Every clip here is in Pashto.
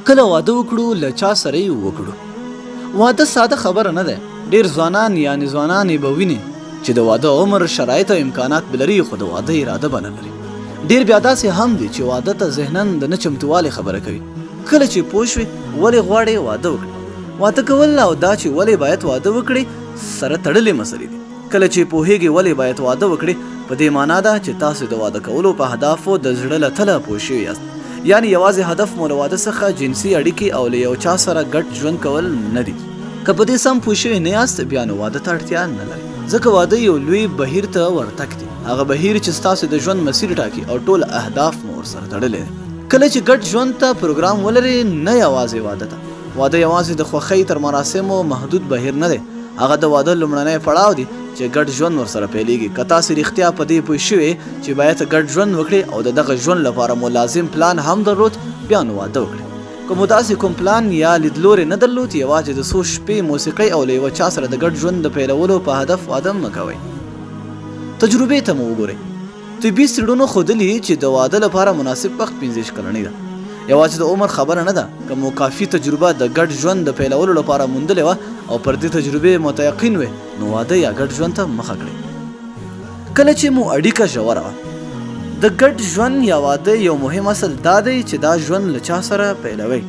کله واده وکړو، له چا سره یې وکړو؟ واده ساده خبره نه ده. ډېر ځوانان یعنې ځوانانې به وینې چې د واده عمر، شرایط او امکانات به لري، خو د واده اراده به نه لري. ډېر بیا داسې هم دي چې واده ته ذهنا د نه چمتووالي خبره کوي. کله چې پوه شوې ولې غواړې واده وکړې، واده کول او دا چې ولې باید واده وکړې سره تړلې مسلې دي. کله چې پوهېږې ولې باید واده وکړې، په دې معنا ده چې تاسو د واده کولو په اهدافو د زړه له تله پوه شوي یاست. یعنې یوازې هدف مو له واده څخه جنسي اړیکې او له یو چا سره ګډ ژوند کول نه دي. که په دې سم پوه شوي نه یاست، بیا نو واده ته اړتیا نه لرئ، ځکه واده یو لوی بهیر ته ورتګ دی، هغه بهیر چې ستاسو د ژوند مسیر ټاکي او ټول اهداف مو ورسره تړلی دی. کله چې ګډ ژوند ته پروګرام ولرئ، نه یوازې واده ته. واده یوازې د خوښۍ تر مراسمو محدود بهیر نه دی، هغه د واده لومړنی پړاو دی چې ګډ ژوند ورسره پیلېږي. که تاسې رښتیا په دې پوه شوي چې باید ګډ ژوند وکړئ او د دغه ژوند لپاره مو لازم پلان هم درلود، بیا نو واده وکړئ. که مو داسې کوم پلان یا لیدلوری نه درلود، یوازې د څو شپې موسیقۍ او له یوه چا سره د ګډ ژوند د پیلولو په هدف واده مه کوئ. تجربې ته مو وګورئ. طبي څېړنو ښودلي چې د واده لپاره مناسب وخت 25 کلنۍ ده. یوازې د عمر خبره نه ده. که مو کافي تجربه د ګډ ژوند د پیلولو لپاره موندلې وه او پر دې تجربې متیقن وئ، نو واده یا ګډ ژوند ته مخه کړئ. کله چې مو اړیکه ژوره وه. د ګډ ژوند یا واده یو مهم اصل دا دی چې دا ژوند له چا سره پیلوئ.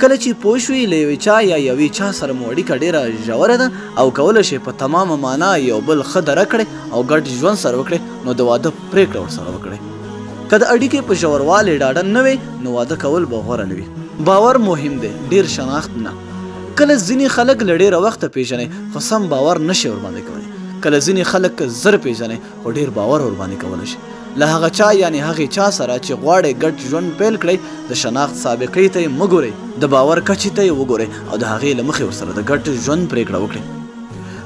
کله چې پوه شوئ له یوې چا یا یوې چا سره مو اړیکه ډېره ژوره ده او کولی شئ په تمامه معنا یو بل ښه درک کړئ او ګډ ژوند سره وکړئ، نو د واده پرېکړه ورسره وکړئ. که د اړیکې په ژوروالي ډاډه نه وئ، نو واده کول به غوره نه وي. باور مهم دی، ډېر شناخت نه. کله ځینې خلک له ډېره وخته پېژنئ، خو سم باور نه شئ ورباندې کولی. کله ځینې خلک زر پېژنئ، خو ډېر باور ورباندې کولی شئ. له هغه چا یعنې هغې چا سره چې غواړئ ګډ ژوند پیل کړئ، د شناخت سابقې ته یې مه ګورئ، د باور کچې ته یې وګورئ او د هغې له مخې ورسره د ګډ ژوند پرېکړه وکړئ.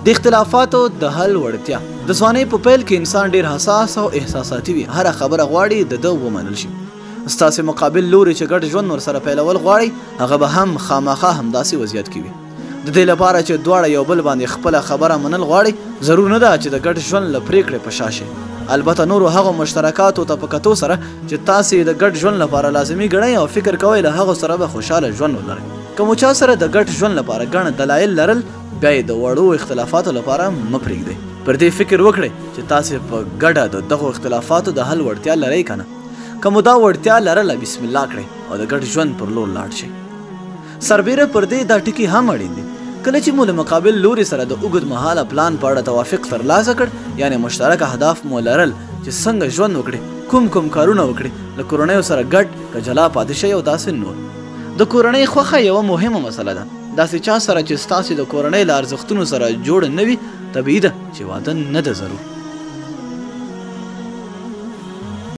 د اختلافاتو د حل وړتیا. د ځوانۍ په پیل کې انسان ډېر حساس او احساساتي وي، هره خبره غواړي د ده ومنل شي. ستاسې مقابل لوري چې ګډ ژوند ورسره پیلول غواړي، هغه به هم خامخا همداسې وضعیت کې وي. د دې لپاره چې دواړه یو بل باندې خپله خبره منل غواړي، ضرور نه ده چې د ګډ ژوند له پرېکړې په شا شئ. البته نورو هغو مشترکاتو ته په کتو سره چې تاسې د ګډ ژوند لپاره لازمي ګڼئ او فکر کوئ له هغو سره به خوشحاله ژوند ولرئ. که مو چا سره د ګډ ژوند لپاره ګڼ دلایل لرل، بیا یې د وړو اختلافاتو لپاره مه پرېږدئ. پر دې فکر وکړئ چې تاسې په ګډه د دغو اختلافاتو د حل وړتیا لرئ که نه. که مو دا وړتیا لرله، بسم الله کړئ او د ګډ ژوند پر لور لاړ شئ. سربېره پر دې دا ټکي هم اړین دي. کله چې مو له مقابل لوري سره د اوږد مهاله پلان په اړه توافق ترلاسه کړ، یعنې مشترک اهداف مو لرل چې څنګه ژوند وکړي، کوم کوم کارونه وکړي، له کورنیو سره ګډ که جلا پاتې شئ او داسې نور. د کورنۍ خوښه یوه مهمه مسله ده. داسې چا سره چې ستاسې د کورنۍ له ارزښتونو سره جوړ نه وي، طبیعي ده چې واده نه ده ضرور.